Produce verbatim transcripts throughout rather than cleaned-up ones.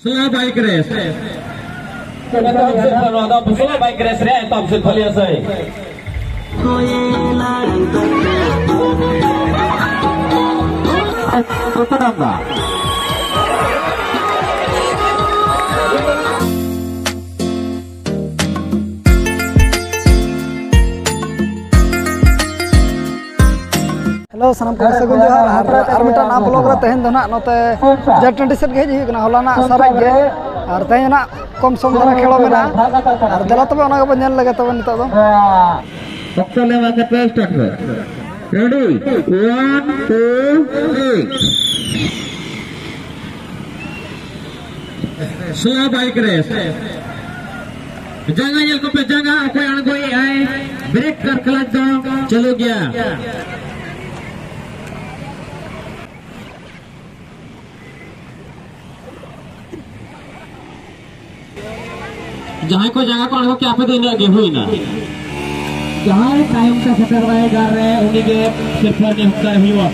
Slow bike race. ᱱᱚᱣᱟ ᱫᱚ slow bike race ᱨᱮᱭᱟᱜ ᱮᱛᱚᱦᱚᱵ ᱥᱤᱨᱯᱟᱹ ᱞᱟᱹᱭ ᱥᱟᱹᱭ᱾ ᱩᱯᱚᱱᱟᱱᱫᱟ᱾ ᱦᱮᱞᱳ, ᱥᱟᱱᱟᱢ ᱠᱚ ᱥᱟᱹᱜᱩᱱ ᱡᱚᱦᱟᱨ᱾ ᱟᱨ, ᱟᱨ ᱢᱤᱫᱴᱟᱝ ᱱᱟᱣᱟ ᱵᱞᱚᱜ ᱨᱮ ᱛᱮᱦᱮᱧ ᱫᱚ ᱱᱟᱦᱟᱜ ᱱᱚᱛᱮ ᱡᱮ ᱴᱩᱭᱮᱱᱴᱤ ᱥᱮᱫ ᱜᱮ ᱦᱮᱡ ᱦᱩᱭ ᱠᱟᱱᱟ᱾ ᱦᱚᱞᱟᱱᱟᱜ ᱥᱟᱨᱮᱡ ᱜᱮ, ᱟᱨ ᱛᱮᱦᱮᱧ ᱱᱟᱦᱟᱜ ᱠᱚᱢ ᱥᱚᱢ ᱫᱷᱟᱨᱟ ᱠᱷᱮᱞᱳ ᱢᱮᱱᱟᱜᱼᱟ᱾ ᱟᱨ ᱫᱮᱞᱟ ᱛᱚᱵᱮ ᱚᱱᱟ ᱜᱮᱵᱚᱱ ᱧᱮᱞ ᱞᱮᱜᱮ ᱛᱚᱵᱮ ᱱᱤᱛᱚᱜ ᱫᱚ᱾ ᱚᱠᱛᱚ ᱞᱮ ᱮᱢᱟ ᱠᱟᱛᱮ start ᱢᱮ᱾ Ready, one, two, three. Slow bike race. ᱡᱟᱸᱜᱟ ᱧᱮᱞ ᱠᱚᱯᱮ, ᱡᱟᱸᱜᱟ ᱚᱠᱚᱭ ᱟᱬᱜᱚᱭᱮᱫ ᱟᱭ, brake ᱟᱨ clutch ᱫᱚ ᱪᱟᱹᱞᱩ ᱜᱮᱭᱟ᱾ ᱡᱟᱦᱟᱸᱭ ᱠᱚ ᱡᱟᱸᱜᱟ ᱠᱚ ᱟᱬᱜᱚ ᱠᱮᱜᱼᱟ, ᱟᱯᱮ ᱫᱚ ᱤᱱᱟᱹᱜ ᱜᱮ ᱦᱩᱭᱱᱟ᱾ ᱡᱟᱦᱟᱸᱭ ᱛᱟᱭᱚᱢ ᱛᱮ ᱥᱮᱴᱮᱨᱚᱜᱼᱟᱭ ᱜᱟᱨ ᱨᱮ, ᱩᱱᱤ ᱜᱮ ᱥᱤᱨᱯᱟᱹ ᱨᱤᱱᱤᱡ ᱦᱚᱠᱫᱟᱨ ᱦᱩᱭᱩᱜᱼᱟ᱾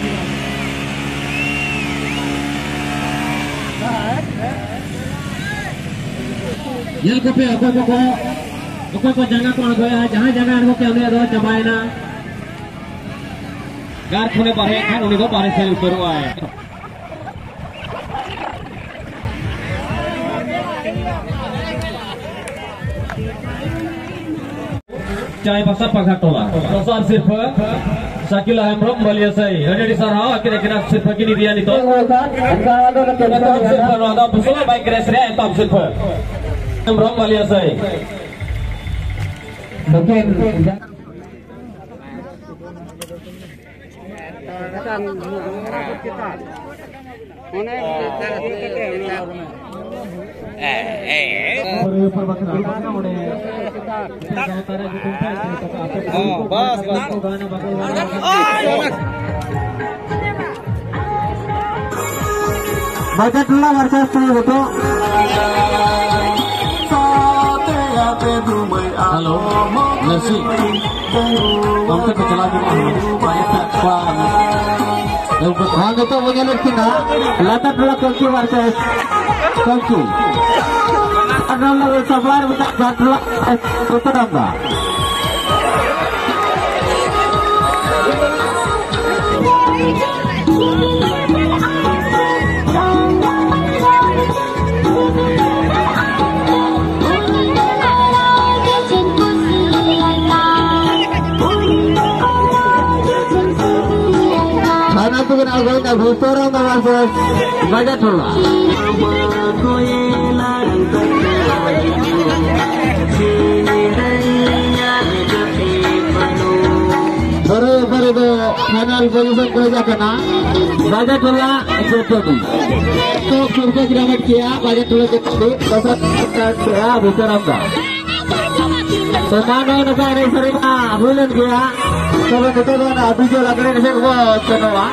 ᱧᱮᱞ ᱠᱚᱯᱮ, ᱚᱠᱚᱭ ᱠᱚᱠᱚ, ᱚᱠᱚᱭ ᱠᱚ ᱡᱟᱸᱜᱟ ᱠᱚ ᱟᱬᱜᱚᱭᱟ, ᱡᱟᱦᱟᱸᱭ ᱡᱟᱸᱜᱟ ᱟᱬᱜᱚ ᱠᱮᱜᱼᱟ, ᱩᱱᱤᱭᱟᱜ ᱫᱚ ᱪᱟᱵᱟᱭᱮᱱᱟ᱾ ᱜᱟᱨ ᱠᱷᱚᱱᱮ ᱵᱟᱨᱦᱮ ᱠᱷᱟᱱ, ᱩᱱᱤ ᱫᱚ ᱵᱟᱨᱦᱮ ᱥᱮᱱ ᱩᱛᱟᱹᱨᱚᱜᱼᱟᱭ᱾ ᱪᱟᱭᱵᱟᱥᱟ ᱯᱟᱜᱷᱟᱴᱚᱞᱟ᱾ ᱫᱚᱥᱟᱨ ᱥᱤᱨᱯᱟᱹ ᱥᱟᱠᱤᱞᱟ ᱦᱮᱢᱵᱨᱚᱢ ᱵᱟᱞᱤᱭᱟᱥᱟᱹᱭ᱾ ᱟᱹᱰᱤ ᱟᱹᱰᱤ ᱥᱟᱨᱦᱟᱣ᱾ ᱟᱹᱠᱤᱱ ᱟᱹᱠᱤᱱᱟᱜ ᱥᱤᱨᱯᱟᱹ ᱠᱤᱱ ᱤᱫᱤᱭᱟ ᱱᱤᱛᱚᱜ᱾ ᱮᱛᱚᱦᱚᱵ ᱥᱤᱨᱯᱟᱹ, ᱱᱚᱣᱟ ᱫᱚ ᱵᱩᱥᱩᱞᱟ ᱵᱟᱭᱤᱠ ᱨᱮᱥ ᱨᱮᱭᱟᱜ ᱮᱛᱚᱦᱚᱵ ᱥᱤᱨᱯᱟᱹ᱾ ᱦᱮᱢᱵᱨᱚᱢ ᱵᱟᱞᱤᱭᱟᱥᱟᱹᱭ᱾ ᱫᱚᱠᱷᱤᱱ ᱦᱚᱸ, ᱵᱟᱥ, ᱵᱟᱥ᱾ ᱵᱟᱡᱮᱴ ᱨᱮᱱᱟᱜ ᱵᱟᱨᱥᱟᱭ ᱥᱩᱨ ᱜᱚᱫᱚᱜ᱾ ᱦᱮᱞᱳ, ᱱᱟᱨᱥᱤ, ᱚᱱᱛᱮ ᱯᱮ ᱪᱟᱞᱟᱣ ᱧᱚᱜᱚᱜᱼᱟ, ᱵᱟᱡᱮᱴ ᱨᱮᱱᱟᱜ ᱛᱷᱚᱲᱟ᱾ ᱦᱮᱸ, ᱱᱤᱛᱚᱜ ᱵᱚᱱ ᱧᱮᱞᱮᱫ ᱠᱤᱱᱟ, ᱞᱟᱛᱟᱨ ᱴᱚᱞᱟ ᱠᱚ ᱩᱱᱠᱩ ᱵᱟᱨᱥᱟᱭ᱾ Thank you. Another supply with that battle. Utaranda. Final ᱛᱮᱵᱚᱱ ᱟᱬᱜᱚᱭᱮᱱᱟ ᱵᱷᱩᱛᱟᱨᱟᱢ ᱫᱟ versus ᱵᱟᱡᱟᱨ ᱴᱚᱞᱟ᱾ ᱫᱷᱚᱨᱮ ᱫᱷᱚᱨᱮ ᱫᱚ final position ᱠᱚ ᱦᱮᱡ ᱟᱠᱟᱱᱟ ᱵᱟᱡᱟᱨ ᱴᱚᱞᱟ ᱡᱚᱛᱚ ᱜᱮ᱾ ᱛᱚ ᱠᱷᱩᱵ ᱜᱮ ᱜᱨᱟᱢᱮᱴ ᱠᱮᱭᱟ ᱵᱟᱡᱟᱨ ᱴᱚᱞᱟ ᱡᱚᱛᱚ ᱜᱮ᱾ ᱫᱚᱥᱟᱨ ᱠᱮᱭᱟ ᱵᱷᱩᱛᱟᱨᱟᱢ ᱫᱟ᱾ ᱛᱚ ᱢᱟ ᱱᱚᱜᱼᱚᱭ ᱱᱚᱝᱠᱟ ᱮᱱᱮᱡ ᱥᱮᱨᱮᱧ ᱢᱟ ᱦᱩᱭ ᱞᱮᱱ ᱜᱮᱭᱟ᱾ ᱛᱚᱵᱮ ᱱᱤᱛᱚᱜ ᱫᱚ ᱚᱱᱟ ᱟᱹᱰᱤ ᱡᱳᱨ ᱞᱟᱜᱽᱲᱮ ᱮᱱᱮᱡ ᱥᱮᱫ ᱵᱚ ᱥᱮᱱᱚᱜᱼᱟ᱾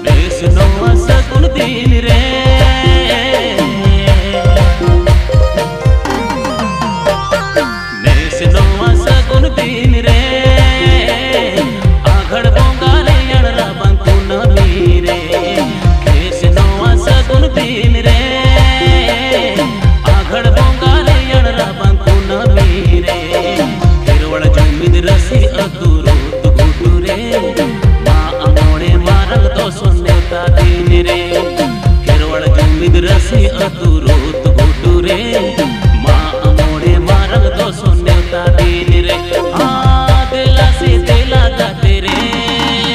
ᱵᱮᱥ ᱱᱚᱣᱟ ᱥᱟᱹᱜᱩᱱ ᱫᱤᱱ ᱨᱮ, ᱵᱮᱥ ᱱᱚᱣᱟ ᱥᱟᱹᱜᱩᱱ ᱫᱤᱱ ᱨᱮ, ᱟᱜᱷᱟᱲ ᱵᱚᱸᱜᱟ ᱨᱮᱭᱟᱲ ᱨᱟᱵᱟᱝ ᱠᱩᱱᱟᱹᱢᱤ ᱨᱮ, ᱵᱮᱥ ᱱᱚᱣᱟ ᱥᱟᱹᱜᱩᱱ ᱫᱤᱱ ᱨᱮ, ᱟᱜᱷᱟᱲ ᱵᱚᱸᱜᱟ ᱨᱮᱭᱟᱲ ᱨᱟᱵᱟᱝ ᱠᱩᱱᱟᱹᱢᱤ ᱨᱮ, ᱠᱷᱮᱨᱣᱟᱲ ᱡᱩᱢᱤᱫ ᱨᱟᱹᱥᱤ ᱟᱹᱛᱩ ᱨᱩᱛ ᱜᱷᱩᱴᱩ ᱨᱮ, ᱢᱟᱜ ᱢᱚᱬᱮ ᱢᱟᱨᱟᱝ ᱫᱚᱥᱚᱱ ᱱᱮᱣᱛᱟ ᱫᱤᱱ ᱨᱮ, ᱠᱷᱮᱨᱣᱟᱲ ᱡᱩᱢᱤᱫ ᱨᱟᱹᱥᱤ ᱟᱹᱛᱩ ᱨᱩᱛ ᱜᱷᱩᱴᱩ ᱨᱮ, ᱢᱟᱜ ᱢᱚᱬᱮ ᱢᱟᱨᱟᱝ ᱫᱚᱥᱚᱱ ᱱᱮᱣᱛᱟ ᱫᱤᱱ ᱨᱮ, ᱦᱟ ᱫᱮᱞᱟ ᱥᱮ ᱫᱮᱞᱟ ᱜᱟᱛᱮ ᱨᱮ,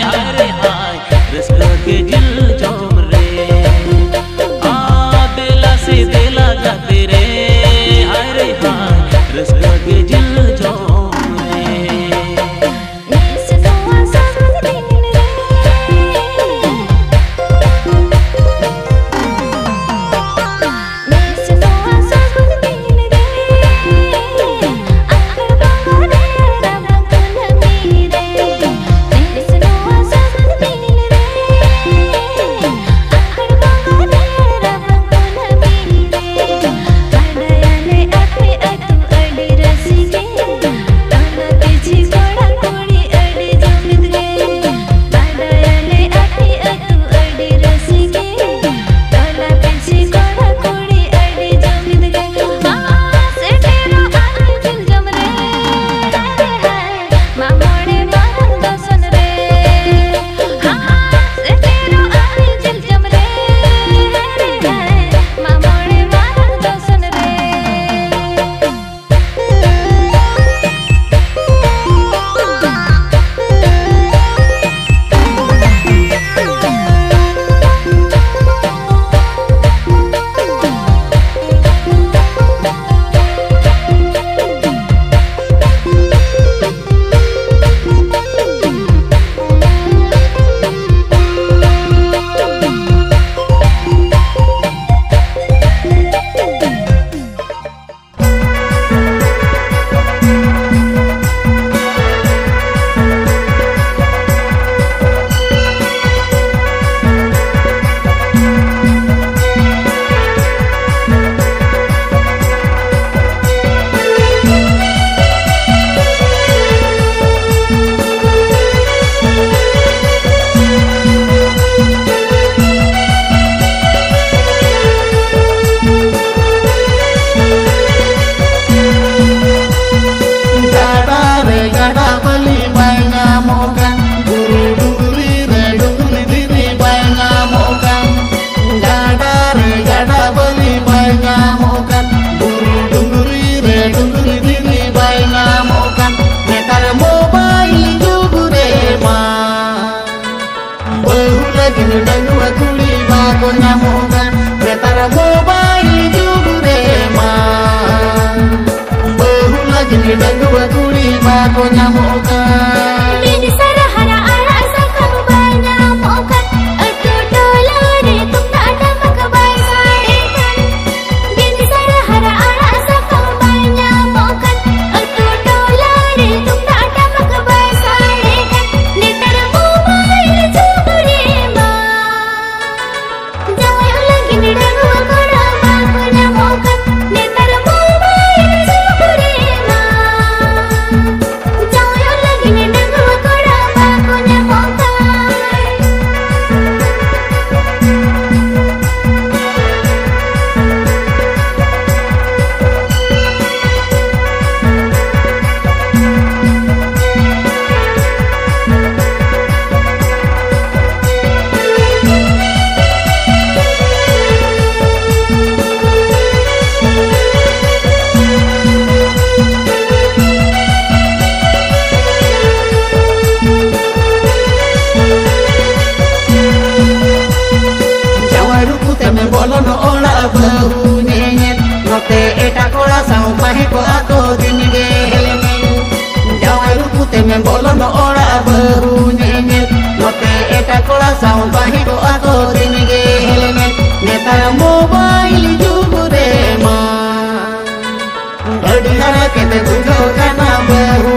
ᱦᱟᱭ ᱨᱮ ᱦᱟᱭ ᱨᱟᱹᱥᱠᱟᱹ ᱜᱮ ᱡᱤᱞ ᱡᱚᱢ ᱨᱮ᱾ ᱟ, ᱫᱮᱞᱟ ᱥᱮ ᱫᱮᱞᱟ ᱜᱟᱛᱮ ᱨᱮ, ᱦᱟᱭ ᱨᱮ ᱦᱟᱭ, ᱨᱟᱹᱥᱠᱟᱹ ᱜᱮ ᱡᱤᱞ ᱡᱚᱢ ᱨᱮ᱾ ᱱᱮᱥ ᱱᱚᱣᱟ ᱥᱟᱹᱜᱩᱱ ᱫᱤᱱ ᱨᱮ᱾ ᱰᱟᱺᱜᱩᱣᱟᱹ ᱠᱩᱲᱤ ᱵᱟᱠᱚ ᱧᱟᱢᱚᱜ ᱠᱟᱱ᱾ ᱵᱤᱱ ᱥᱟᱨᱟ ᱦᱟᱨᱟ ᱟᱲᱟᱜ ᱥᱟᱠᱟᱢ ᱵᱟᱭ ᱧᱟᱢᱚᱜ ᱠᱟᱱ᱾ ᱟᱹᱛᱩ ᱴᱚᱞᱟ ᱨᱮ ᱛᱩᱢᱫᱟᱜ ᱴᱟᱢᱟᱠ ᱵᱟᱭ ᱥᱟᱰᱮ ᱠᱟᱱ᱾ ᱵᱤᱱ ᱥᱟᱨᱟ ᱦᱟᱨᱟ ᱟᱲᱟᱜ ᱥᱟᱠᱟᱢ ᱵᱟᱭ ᱧᱟᱢᱚᱜ ᱠᱟᱱ᱾ ᱟᱹᱛᱩ ᱴᱚᱞᱟ ᱨᱮ ᱛᱩᱢᱫᱟᱜ ᱴᱟᱢᱟᱠ ᱵᱟᱭ ᱥᱟᱰᱮ ᱠᱟᱱ᱾ ᱱᱮᱛᱟᱨ ᱢᱳᱵᱟᱭᱤᱞ ᱡᱩᱜᱽ ᱨᱮ ᱢᱟ ᱡᱟᱶᱟᱭᱚᱜ ᱞᱟᱹᱜᱤᱫ ᱰᱟᱺᱜᱩᱣᱟᱹ ᱠᱚᱲᱟ ᱵᱟᱠᱚ ᱧᱟᱢᱚᱜ ᱠᱟᱱ᱾ ᱱᱮᱛᱟᱨ ᱢᱳᱵᱟᱭᱤᱞ ᱡᱩᱜᱽ ᱨᱮ ᱢᱟ ᱡᱟᱶᱟᱭᱚᱜ ᱞᱟᱹᱜᱤᱫ ᱰᱟᱺᱜᱩᱣᱟᱹ ᱠᱚᱲᱟ ᱵᱟᱠᱚ ᱧᱟᱢᱚᱜ ᱠᱟᱱ᱾ ᱡᱟᱶᱟᱭ ᱨᱩᱯᱩ ᱛᱮᱢ ᱵᱚᱞᱚᱱ ᱚᱲᱟᱜ ᱵᱟᱹᱦᱩ ᱧᱮᱧᱮᱞ, ᱱᱚᱛᱮ ᱮᱴᱟᱜ ᱠᱚᱲᱟ ᱥᱟᱶ ᱛᱟᱦᱮᱸ ᱠᱚᱜᱼᱟ ᱛᱚ ᱫᱤᱱ ᱜᱮ ᱦᱮᱞᱢᱮᱞ᱾ ᱡᱟᱶᱟᱭ ᱨᱩᱯᱩ ᱛᱮᱢ ᱵᱚᱞᱚᱱ ᱚᱲᱟᱜ ᱵᱟᱹᱦᱩ ᱧᱮᱧᱮᱞ, ᱱᱚᱛᱮ ᱮᱴᱟᱜ ᱠᱚᱲᱟ ᱥᱟᱶ ᱛᱟᱦᱮᱸ ᱠᱚᱜᱼᱟ ᱛᱚ ᱫᱤᱱ ᱜᱮ ᱦᱮᱞᱢᱮᱞ᱾ ᱱᱮᱛᱟᱨ ᱢᱳᱵᱟᱭᱤᱞ ᱡᱩᱜᱽ ᱨᱮᱢᱟ ᱟᱹᱰᱤ ᱦᱟᱨᱟ ᱠᱟᱛᱮ ᱵᱩᱡᱷᱟᱹᱣ ᱠᱟᱱᱟ ᱵᱟᱹᱦᱩ